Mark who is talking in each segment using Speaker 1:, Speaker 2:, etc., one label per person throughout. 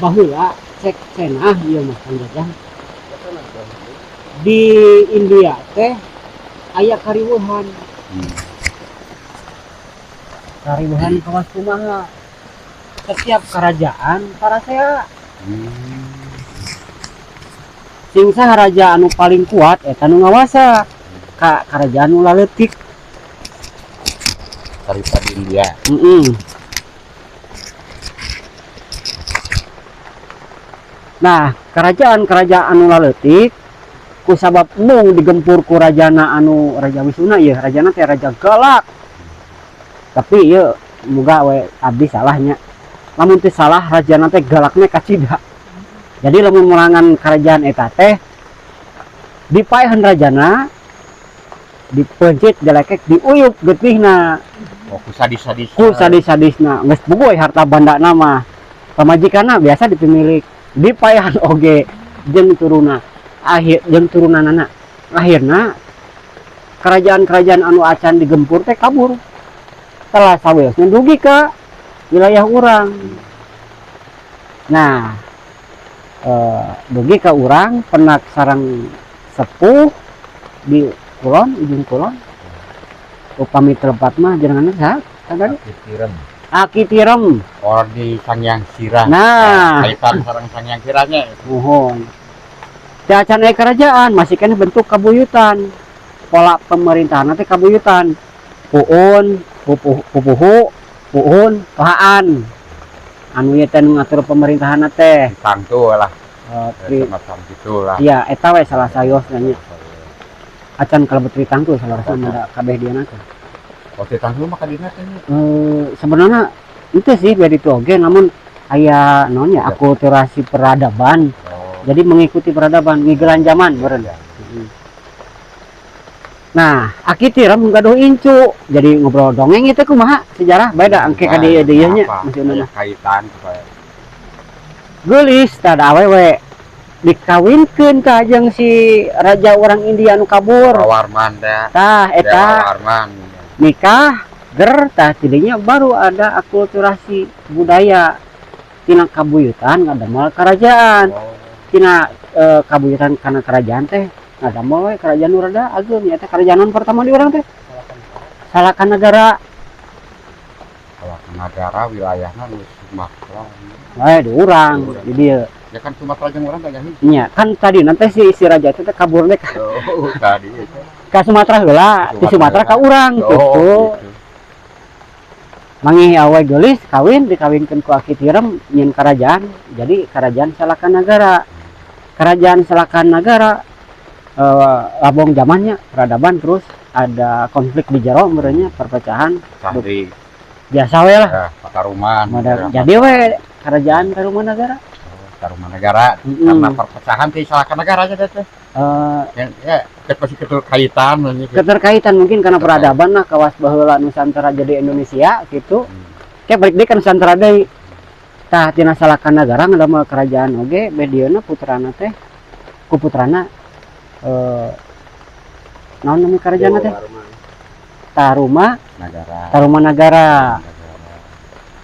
Speaker 1: Baheula cek cenah ieu mah, Kang Jajang, di India teh aya kariweuhan. Kariweuhan kawas kumaha? Setiap kerajaan parasea. Sing saha raja anu paling kuat, eta nu ngawasa ka kerajaan nu laleutik.
Speaker 2: Carita di India.
Speaker 1: Nah, kerajaan-kerajaan anu laleutik ku sabab mung digempur ku rajana anu Raja Wisuna ieu, rajana teh raja galak. Tapi ieu muga we abdi salahnya. Lamun teu salah, rajana teh galakna kacida. Jadi lamun merangan kerajaan eta teh dipaehan rajana, dipencit, dilekek, diuyup getihna.
Speaker 2: Oh, ku sadis-sadis.
Speaker 1: Ku sadis-sadisna. Geus bogoy harta banda nama. Pamajikanna biasa dipemilik, dipaehan oge jeung turuna. Akhir jeung turunanana. Akhirna kerajaan-kerajaan anu acan digempur teh kabur. Telah sawiosna dugi ka wilayah urang. Nah, dugi ka urang penak sarang sepuh di kulon, ujung kulon. Upami telepat mah jenengan saha? Tadi?
Speaker 2: Aki Tirem.
Speaker 1: Aki Tirem.
Speaker 2: Orang di Sangyang Sirah.
Speaker 1: Nah.
Speaker 2: Kaitan sareng Sangyang Sirahnya.
Speaker 1: Muhun. Teu acan aya kerajaan, masih keneh bentuk kabuyutan. Pola pemerintahan teh kabuyutan. Puun, pupuh, pupuhu, puun, tohaan. Anu ieu teh nu ngatur pemerintahan teh.
Speaker 2: Tangtu lah.
Speaker 1: Tri
Speaker 2: Semacam gitulah.
Speaker 1: Iya, eta we salah sayosna nya. Acan kalebet Tritangtu salah satu da kabeh dieu teh.
Speaker 2: Oh, Tritangtu mah kadina teh nya.
Speaker 1: Sebenarnya itu sih biar itu oge, namun aya naon ya, akulturasi peradaban.
Speaker 2: Oh.
Speaker 1: Jadi mengikuti peradaban, ngigelan zaman meureun.
Speaker 2: Iya.
Speaker 1: Nah, Aki Tirem gaduh incu. Jadi ngobrol dongeng itu kumaha sejarah beda engke ka dieu dieu nya
Speaker 2: Apa?
Speaker 1: maksudna mah.
Speaker 2: Aya kaitan supaya
Speaker 1: Geulis tah da awewe dikawinkeun ka jeung si raja orang India anu kabur.
Speaker 2: Warman teh.
Speaker 1: Tah eta
Speaker 2: Dewa Warman.
Speaker 1: Nikah ger tah tidinya baru ada akulturasi budaya tina kabuyutan ngadamel kerajaan.
Speaker 2: Oh.
Speaker 1: Tina kabuyutan kana kerajaan teh ngadamel we kerajaan nu rada ageung, nya teh kerajaan pertama di urang teh Salakanagara.
Speaker 2: Salakanagara wilayahna nu Sumatera.
Speaker 1: Di urang di dieu.
Speaker 2: Ya kan Sumatera jeung urang teh hiji.
Speaker 1: Nya kan tadi nanti si raja itu teh kabur teh
Speaker 2: Oh, tadi itu.
Speaker 1: Ka Sumatera heula, di Sumatera ka urang
Speaker 2: Oh,
Speaker 1: gitu.
Speaker 2: gitu.
Speaker 1: Mangih awe geulis kawin, dikawinkeun ku Aki Tirem nyieun kerajaan, jadi kerajaan Salakanagara. Kerajaan Salakanagara labong zamannya peradaban, terus ada konflik di jero meureunnya, perpecahan.
Speaker 2: Sandi.
Speaker 1: Biasa we lah.
Speaker 2: Ya, Pataruman.
Speaker 1: Modal.
Speaker 2: Ya.
Speaker 1: Jadi we kerajaan Tarumanagara.
Speaker 2: Oh, Tarumanagara. Karena perpecahan di Salakanagara aja teh. Ya, ya, pasti keterkaitan gitu.
Speaker 1: Keterkaitan mungkin karena
Speaker 2: Terkait.
Speaker 1: Peradaban lah kawas baheula Nusantara jadi Indonesia gitu. Kayak balik deui ka Nusantara deui. Tah tina Salakanagara ngadamel kerajaan oge bedieuna putrana teh ku putrana naon namanya kerajaan teh? Taruma
Speaker 2: Nagara.
Speaker 1: Tarumanagara.
Speaker 2: Nagara.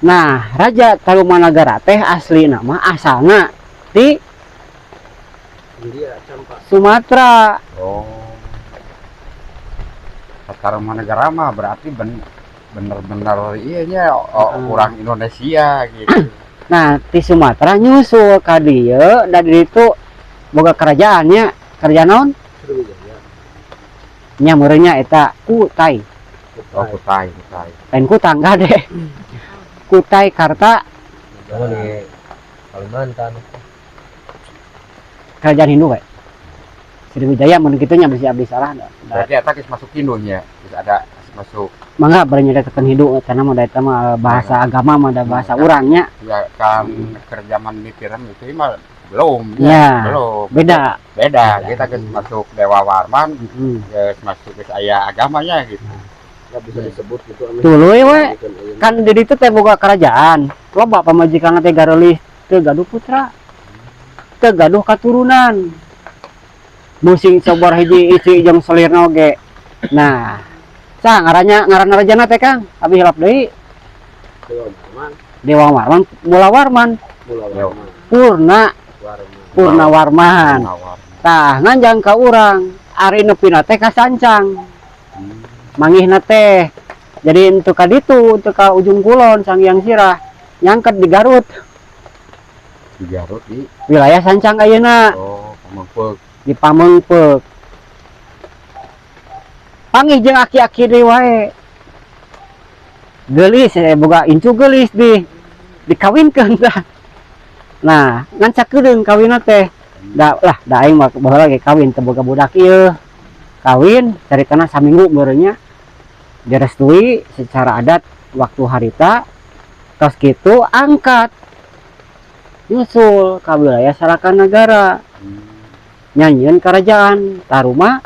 Speaker 1: Nah, Raja Tarumanagara teh asli nama asalna di
Speaker 3: India, Campa.
Speaker 1: Sumatera.
Speaker 2: Oh. Tarumanagara mah berarti bener-bener iya nya, oh, orang Indonesia gitu.
Speaker 1: Nah, di Sumatera nyusul ka dieu, da di ditu boga kerajaannya, kerajaan naon?
Speaker 3: Sriwijaya.
Speaker 1: Nya meureunnya eta Kutai.
Speaker 2: Oh, Kutai, Kutai.
Speaker 1: Lain Kutang deh. Kutai Karta.
Speaker 3: Jangan di Kalimantan.
Speaker 1: Kerajaan Hindu we. Sriwijaya mun kitu nya bisi abdi salah. Da.
Speaker 2: Berarti eta geus masuk Hindu nya, geus ada masuk.
Speaker 1: Mangga bari nyaritakeun Hindu karena mah da eta mah bahasa agama mah da bahasa urang nya.
Speaker 2: Ya kan keur zaman mikiran itu mah belum
Speaker 1: Ya.
Speaker 2: belum.
Speaker 1: Beda.
Speaker 2: Beda,
Speaker 1: Beda.
Speaker 2: Kita geus masuk Dewa Warman, geus masuk geus aya agamanya gitu.
Speaker 3: Nggak bisa disebut gitu. Aneh.
Speaker 1: Tuluy we.
Speaker 3: Bukan, iya.
Speaker 1: Kan di ditu teh boga kerajaan. Loba pamajikan teh gareulis teu gaduh putra. Teu gaduh katurunan. Musing sobor hiji istri jeung selirna oge. Nah, sah ngarannya ngaran rajana teh Kang? Abi hilap deui.
Speaker 3: Dewa Warman.
Speaker 1: Dewa Warman, Mula Warman.
Speaker 3: Mula
Speaker 2: Dewa.
Speaker 3: Warman.
Speaker 1: Purna.
Speaker 3: Warman.
Speaker 1: Purnawarman.
Speaker 2: Nawar.
Speaker 1: Tah, nganjang ka urang, ari nepina teh ka Sancang. Manggihna teh. Jadi untuk ka ditu, untuk ka ujung kulon Sanghyang Sirah, nyangket di Garut,
Speaker 2: Di Garut di
Speaker 1: wilayah Sancang ayeuna.
Speaker 2: Oh, Pameungpeuk.
Speaker 1: Di Pameungpeuk. Panggih jeung aki-aki deui wae. Geulis boga incu geulis dikawinkeun tah. Nah, ngan sakedeung kawinna teh. Da lah, da aing mah baheula ge kawin teu boga budak ieu. Kawin caritana saminggu meureun nya, direstui secara adat waktu harita, tos kitu angkat nyusul ka wilayah Salakanagara, nyanyieun kerajaan Taruma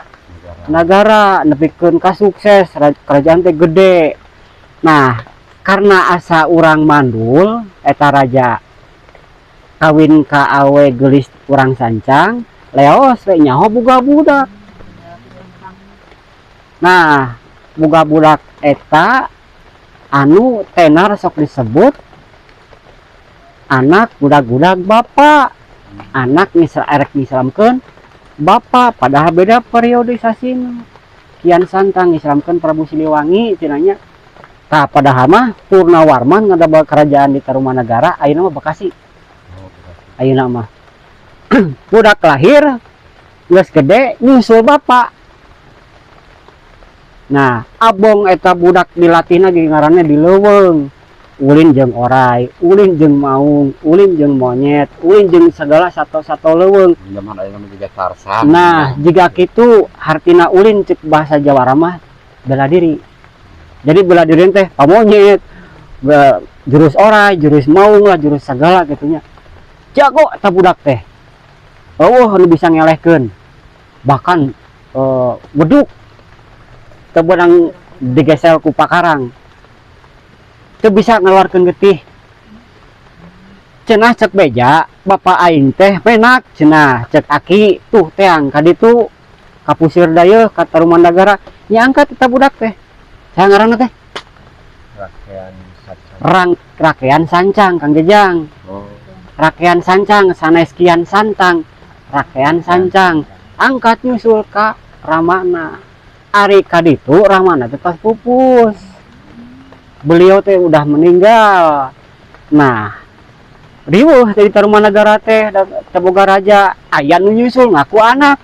Speaker 2: Negara.
Speaker 1: Nagara nepikeun ka sukses kerajaan teh gede. Nah, karena asa urang mandul eta raja kawin ka awe geulis urang Sancang, leos we nyaho boga budak. Nah, boga budak eta anu tenar sok disebut anak budak-budak bapak, anak misal erek ngislamkeun bapak, padahal beda periodisasi. Kian Santang ngislamkeun Prabu Siliwangi cenah nya. Tah, padahal mah Purnawarman ngadamel kerajaan di Tarumanagara, ayeuna mah Bekasi.
Speaker 2: Oh, Bekasi.
Speaker 1: Ayeuna mah budak lahir geus gede nyusul bapak. Nah, abong eta budak dilatih lagi ngaranna di leuweung, ulin jeung orai, ulin jeung maung, ulin jeung monyet, ulin jeung segala sato-sato leuweung.
Speaker 2: Zaman ayeuna mah juga Tarzan.
Speaker 1: Nah, jika kitu hartina ulin cek bahasa Jawara mah bela diri. Jadi bela diri teh pamonyet, jurus orai, jurus maung lah, jurus segala gitunya. Jago eta budak teh. Oh, nu bisa ngelehkeun. Bahkan beduk teu beunang digesel ku pakarang. Teu bisa ngeluarkeun getih. Cenah cek beja, bapak aing teh penak cenah cek aki tuh teang ka ditu ka Pusir Dayeuh ka Tarumanagara nya angkat eta budak teh. Saha ngaranna teh?
Speaker 3: Rakean Sancang.
Speaker 1: Rang Rakean Sancang, Kang Jejang.
Speaker 2: Oh.
Speaker 1: Rakean Sancang sanes Kian Santang. Rakean Sancang angkat nyusul ka Ramana. Ari ka ditu Ramana teh tos pupus. Beliau teh udah meninggal. Nah, riweuh teh di Tarumanagara teh da teu boga raja, aya nu nyusul ngaku anak.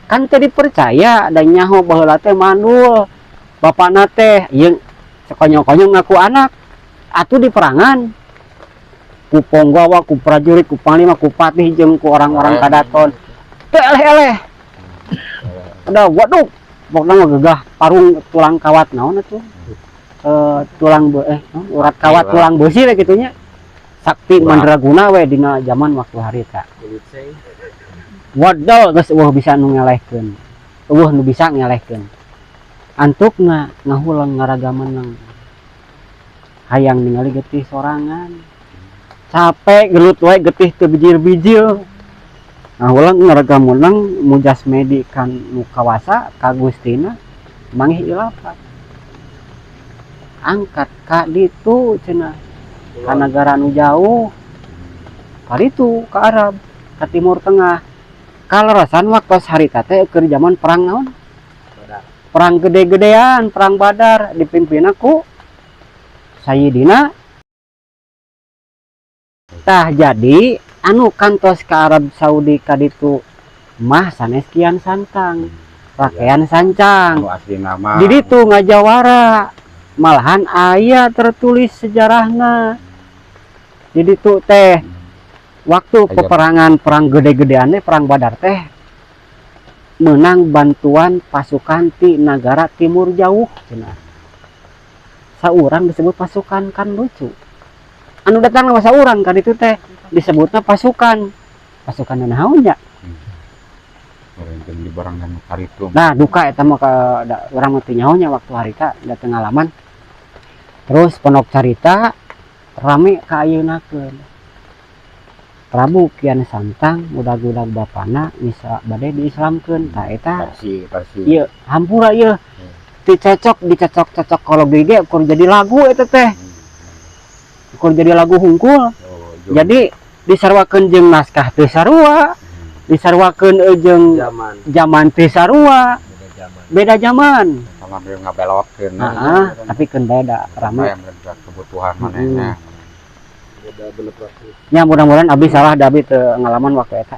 Speaker 1: Kan teu dipercaya dan nyaho baheula teh mandul. Bapakna teh ieu sekonyong-konyong ngaku anak. Atuh di perangan ku ponggawa, ku prajurit, ku panglima, ku patih jeung ku orang-orang kadaton. Teu eleh-eleh. Ada waduh, pokoknya mah gegah parung tulang kawat naon atuh? Tulang naon? Urat kawat tulang beusi we kitu nya. Sakti
Speaker 2: Urat.
Speaker 1: Mandraguna we dina zaman waktu harita.
Speaker 3: Kulit seng.
Speaker 1: Wadol geus euweuh bisa nu ngelehkeun. Euweuh nu bisa ngelehkeun. Antukna ngahuleng ngaraga menang. Hayang ningali getih sorangan. Capek gelut wae getih teu bijil-bijil. Ngahuleng ngaraga menang mujasmedi kan nu kawasa ka Gustina manggih ilapat. Angkat ka ditu cenah ka nagara nu jauh. Ka ditu ka Arab, ka Timur Tengah. Kalerasan waktu harita teh keur zaman perang naon?
Speaker 3: Badar.
Speaker 1: Perang gede-gedean, perang Badar dipimpin ku Sayyidina. Tah, jadi anu kantos ke Arab Saudi kaditu mah sanes Kian Santang, Rakean Sancang.
Speaker 2: Anu asli nama.
Speaker 1: Di ditu ngajawara, malahan aya tertulis sejarahna di ditu teh waktu
Speaker 2: Aya.
Speaker 1: Peperangan perang gede-gedean teh perang Badar teh menang bantuan pasukan ti negara timur jauh cenah. Saurang disebut pasukan, kan lucu, anu datang nama saurang kan itu teh disebutnya pasukan, pasukan naon nya?
Speaker 2: Orang di barang dan karitu.
Speaker 1: Nah, duka eta mah ka urang mah teu nyaho nya waktu harita da teu ngalaman. Terus pondok carita rame ka ayeunakeun. Prabu Kian Santang budak-budak bapana bisa bade diislamkeun tah eta.
Speaker 2: Versi versi.
Speaker 1: Ieu hampura ieu dicocok dicocok-cocok kalau ge ukur jadi lagu eta teh, ukur jadi lagu hungkul.
Speaker 2: Oh,
Speaker 1: Jadi Disaruakeun jeung naskah teu sarua, disaruakeun jeung
Speaker 3: Zaman.
Speaker 1: Zaman teu sarua.
Speaker 3: Beda zaman.
Speaker 1: Beda zaman.
Speaker 2: Sama dia ngabelotkeun.
Speaker 1: Heeh, tapi keun beda rame.
Speaker 2: Yang kebutuhan manehna.
Speaker 3: Beda 600.
Speaker 1: Ya, mudah-mudahan abdi salah da abdi teu ngalaman waktu eta.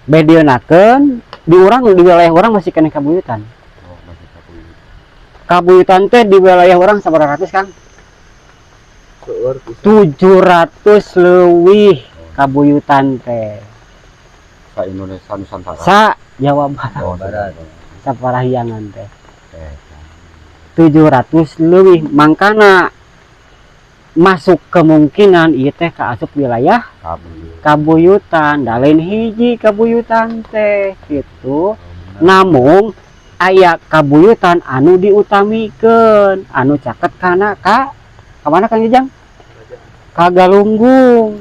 Speaker 1: Bedeunakeun di urang, di wilayah urang masih keneh kabuyutan.
Speaker 2: Oh, masih kabuyutan.
Speaker 1: Kabuyutan teh di wilayah urang sabaraha ratus, Kang?
Speaker 3: Seueur pisan.
Speaker 1: 700 leuwih kabuyutan teh.
Speaker 2: Sa Indonesia, Nusantara.
Speaker 1: Sa Jawa Barat.
Speaker 2: Oh,
Speaker 3: Barat.
Speaker 1: Sa Parahyangan teh.
Speaker 2: Eh,
Speaker 1: 700 leuwih, mangkana masuk kemungkinan ieu teh kaasup wilayah
Speaker 2: kabuyutan.
Speaker 1: Kabuyutan, da lain hiji kabuyutan teh gitu. Namun aya kabuyutan anu diutamikeun anu caket kana ka kamana, Kang Jajang? Ka Galunggung.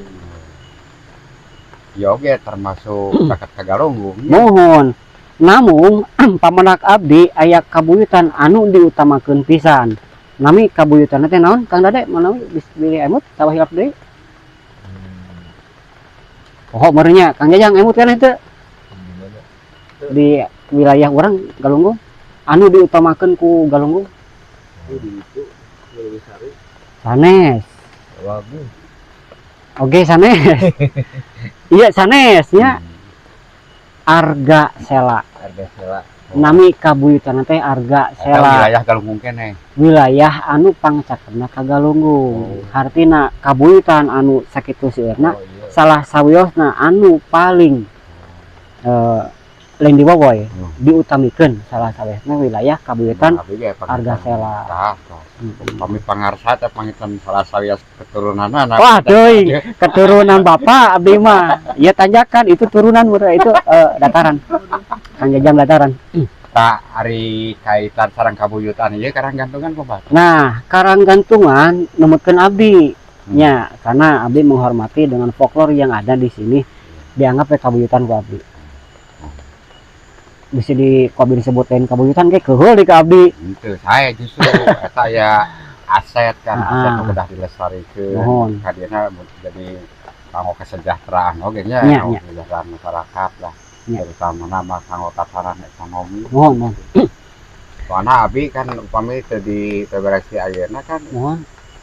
Speaker 2: Ya oge termasuk caket ka Galunggung.
Speaker 1: Mohon, namun pamendak abdi aya kabuyutan anu diutamakeun pisan. Nami kabuyutan teh naon, Kang Dade? Manawi bilih emut sawah hilap deui. Oh, meureun Kang Jajang emut kan itu?
Speaker 3: Gimana?
Speaker 1: Di wilayah urang Galunggung anu diutamakeun ku Galunggung.
Speaker 3: Itu di itu Leuwisari.
Speaker 1: Sanes.
Speaker 3: Wagu.
Speaker 1: Oke, sanes, iya, sanes nya. Arga Sela.
Speaker 3: Arga Sela.
Speaker 1: Nami kabuyutan teh Arga
Speaker 2: Eta
Speaker 1: Sela.
Speaker 2: Wilayah Galunggung keneh.
Speaker 1: Wilayah anu pangcakerna ka Galunggung.
Speaker 2: Oh.
Speaker 1: Hartina kabuyutan anu sakitu seueurna,
Speaker 3: Oh, iya.
Speaker 1: salah sawiosna anu paling lain diwowoy, diutamikeun salah sawiosna wilayah kabuyutan
Speaker 2: Abdi ge
Speaker 1: Arga Sela.
Speaker 2: Tah, tah. Pami pangarsa teh pangitan salah sawios keturunanna.
Speaker 1: Wah, teuing keturunan bapak abdi mah. Ya, tanjakan itu turunan murah itu dataran. Kang Jajang dataran.
Speaker 2: Tah, ari kaitan sareng kabuyutan ieu Karang Gantungan kumaha?
Speaker 1: Nah, Karang Gantungan numutkeun abdi nya, karena abdi menghormati dengan folklore yang ada di sini, dianggap we kabuyutan ku abdi. Bisa di ku abdi disebut lain kabuyutan ge keheul di ka abdi.
Speaker 2: Itu saya justru eta ya aset kan, aset nu kedah dilestarikeun.
Speaker 1: Mohon.
Speaker 2: Kadieu jadi kanggo kesejahteraan oge nya,
Speaker 1: Nya,
Speaker 2: kanggo
Speaker 1: nya.
Speaker 2: Kesejahteraan masyarakat lah. Terutama nama kanggo tataran ekonomi.
Speaker 1: Mohon, mohon.
Speaker 2: Soalna abi kan upami teu di beberesi ayeuna kan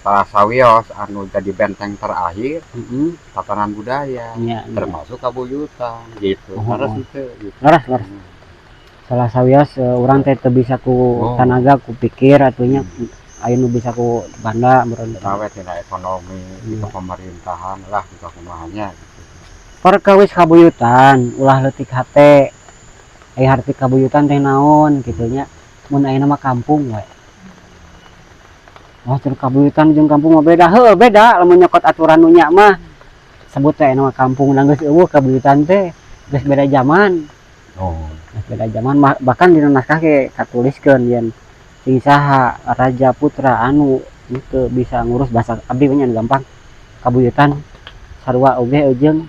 Speaker 2: salah sawios anu jadi benteng terakhir tatanan budaya
Speaker 1: Nya.
Speaker 2: Termasuk kabuyutan gitu.
Speaker 1: Oh,
Speaker 2: Terus
Speaker 1: oh.
Speaker 2: itu gitu.
Speaker 1: Leres, leres. Salah sawios urang teh teu bisa ku tanaga, ku pikir atunya aya nu bisa ku banda meureun.
Speaker 2: Gawe tina ekonomi, di pemerintahan lah, di kumahanya gitu.
Speaker 1: Perkawis kabuyutan ulah leutik hate. Aya harti kabuyutan teh naon kitu nya, mun ayeuna mah kampung we. Wah, cenah kabuyutan jeung kampung mah beda. Heuh, beda lamun nyokot aturan nu nya mah. Sebut teh ayeuna mah kampung da geus euweuh kabuyutan teh, geus beda zaman. Geus beda zaman, bahkan dina naskah ge katuliskeun yen sing saha raja putra anu teu bisa ngurus, bahasa abdi mah nya gampang, kabuyutan sarua oge jeung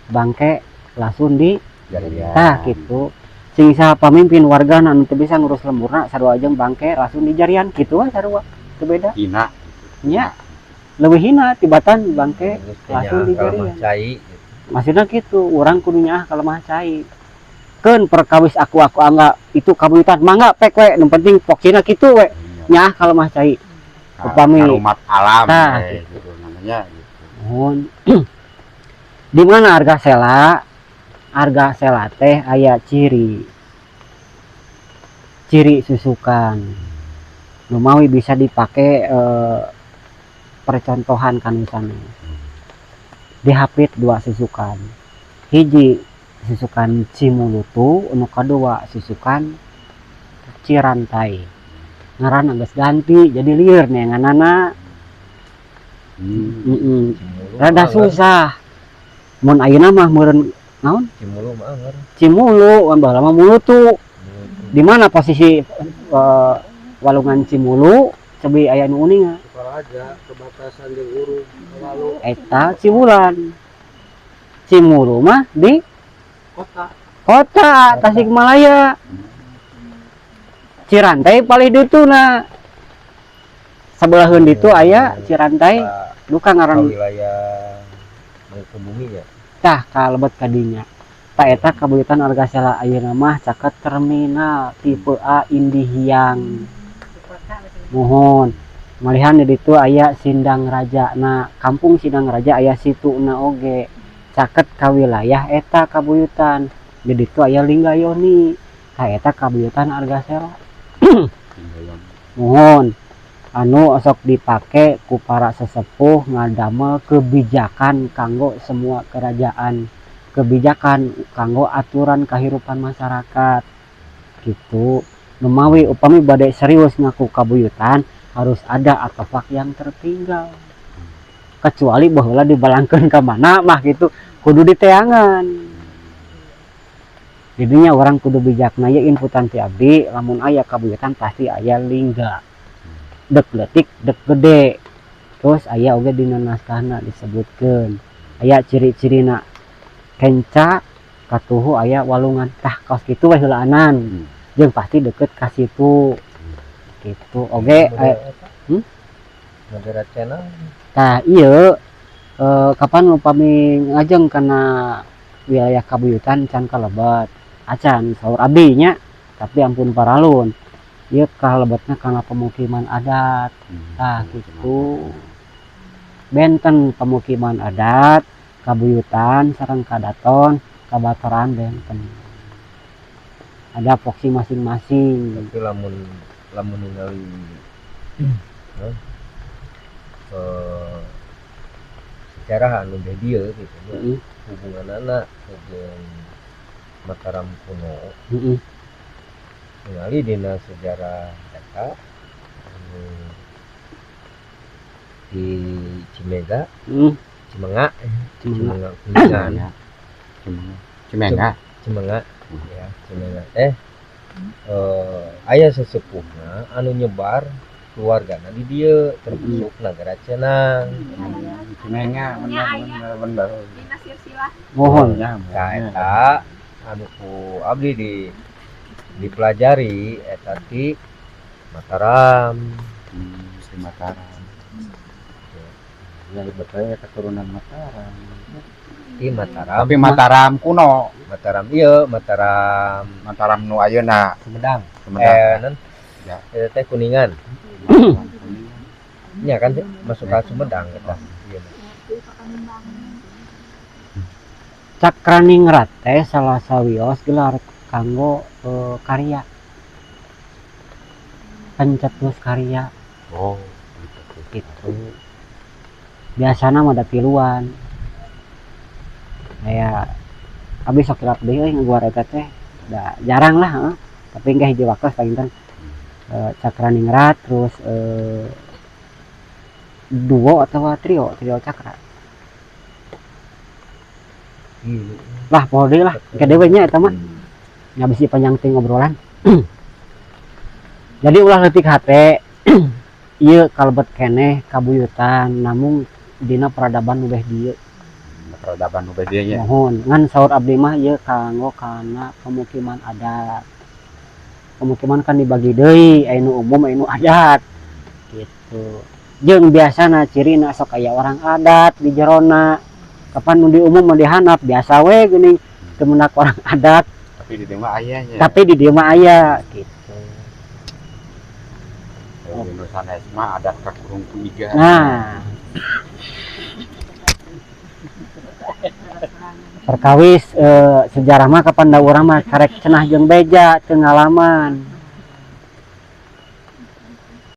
Speaker 1: bangke langsung di
Speaker 2: Jadian.
Speaker 1: Tah gitu, sing saha pamimpin wargana anu teu bisa ngurus lemburna sarua jeung bangke langsung di jarian kitu we, sarua teu beda.
Speaker 2: Hina.
Speaker 1: Nya, leuwih hina tibatan bangke langsung di
Speaker 3: kalau mah
Speaker 1: jarian.
Speaker 3: Cai gitu.
Speaker 1: Maksudnya gitu, urang kudu nyaah kalau mah cai keun perkawis aku anggap itu kabuyutan mangga pek we, nu penting pokina kitu we, nyaah kalau mah cai. Upami
Speaker 2: umat alam
Speaker 1: Tah,
Speaker 2: gitu namanya gitu.
Speaker 1: Mohon. Di mana Arga Sela? Arga Sela teh aya ciri. Ciri susukan. Nu mawi bisa dipakai percontohan kan misalnya. Dihapit dua susukan. Hiji susukan Cimulutu, nu kadua susukan Cirantai. Ngaran geus ganti jadi lieur neanganana.
Speaker 3: Cimulu
Speaker 1: Rada
Speaker 3: mah anger.
Speaker 1: Susah. Mun ayeuna mah meureun naon?
Speaker 3: Cimulu mah anger.
Speaker 1: Cimulu, baheula mah Mulutu.
Speaker 3: Mulutu.
Speaker 1: Di mana posisi walungan Cimulu cobi aya nu uninga?
Speaker 3: Sukaraja perbatasan jeung Urug Kawalu.
Speaker 1: Eta Ciwulan. Cimulu mah di
Speaker 3: Kota.
Speaker 1: Kota Tasikmalaya. Cirantai paling dituna. Sebelaheun ditu aya Cirantai.
Speaker 3: Pak.
Speaker 1: Duka ngaran
Speaker 3: wilayah Mangkubumi nya.
Speaker 1: Tah, kalebet ka dinya. Tah, eta kabuyutan Argasela ayeuna mah caket terminal tipe A Indihiang. Muhun. Malihan di ditu aya Sindang Raja. Nah, kampung Sindang Raja aya situna oge. Caket ka wilayah eta kabuyutan. Di ditu aya Linggayoni. Tah, eta kabuyutan Argasela. Muhun. Anu sok dipake ku para sesepuh ngadamel kebijakan kanggo semua kerajaan, kebijakan kanggo aturan kehidupan masyarakat gitu. Numawi upami bade serius ngaku kabuyutan, harus ada artefak yang tertinggal, kecuali baheula dibalangkeun ka mana mah gitu, kudu diteangan. Jadinya urang kudu bijakna. Ye inputan ti abdi, lamun aya kabuyutan pasti aya lingga, dek leutik dek gede. Terus aya oge dina naskahna disebutkeun aya ciri-cirina kenca katuhu aya walungan. Tah, kaos kitu we heulaanan. Jeung pasti deket ka situ gitu oge. Hmm?
Speaker 3: Negara channel.
Speaker 1: Tah, ieu kapan upami ngajeng kana wilayah kabuyutan can kalebet acan saur abdi nya, tapi ampun paralun, ieu kalebetna kana pemukiman adat. Tah, gitu, benten pemukiman adat kabuyutan sareng kadaton kabatoran, benten ada fungsi masing-masing.
Speaker 3: Tapi lamun lamun ningali sejarah anu di dieu gitu nya, hubunganana jeung Mataram kuno, ningali dina sejarah eta anu di Cimega, Cimenga.
Speaker 1: Cimenga.
Speaker 3: Cimenga Kuningan.
Speaker 2: Cimenga. Cimenga.
Speaker 3: Cimenga ya, Cimenga teh aya sesepuhna anu nyebar keluargana di dieu, termasuk Nagara Cenang.
Speaker 2: Cimenga, bener bener bener.
Speaker 4: Dina silsilah.
Speaker 1: Muhun.
Speaker 2: Ya,
Speaker 3: Nah, eta anu ku abdi di dipelajari eta ti Mataram.
Speaker 2: Si Mataram. Ya, betul ya, keturunan Mataram.
Speaker 3: Ti Mataram.
Speaker 2: Tapi Mataram kuno,
Speaker 3: Mataram ieu, Mataram
Speaker 2: Mataram nu ayeuna.
Speaker 3: Sumedang.
Speaker 2: Sumedang.
Speaker 3: Non.
Speaker 2: Ya.
Speaker 3: Eta teh Kuningan.
Speaker 2: Mataram Kuningan.
Speaker 3: Nya kan masuk ke Sumedang eta. Iya.
Speaker 1: Cakraningrat teh salah sawios gelar kanggo karya, pencetus karya.
Speaker 2: Oh, gitu.
Speaker 1: Gitu, biasana mah ada tiluan, kayak abis sok kilap deui euy ngaguar eta teh da, jarang lah heeh. Tapi engke hiji waktos panginten Cakraningrat, terus duo atau trio, trio cakra. Lah, poho deui lah, engke deui nya eta mah. Nya bisi panjang ting obrolan. Jadi ulah leutik hate, ieu kalebet keneh kabuyutan, namung dina peradaban nu beh dieu.
Speaker 2: Peradaban nu beh dieu nya.
Speaker 1: Muhun, ngan saur abdi mah ieu kanggo kana pemukiman adat. Pemukiman kan dibagi deui, aya nu umum, aya nu adat gitu. Jeung biasana cirina sok aya orang adat di jerona. Kapan nu di umum mah dihandap biasa we geuning, teu menak orang adat.
Speaker 2: Tapi di dieu mah aya nya.
Speaker 1: Tapi di dieu mah aya gitu.
Speaker 2: Kalau di nu sanes mah adat kakurung ku iga.
Speaker 1: Nah, perkawis sejarah mah kapan da urang mah karek cenah jeung beja teu ngalaman.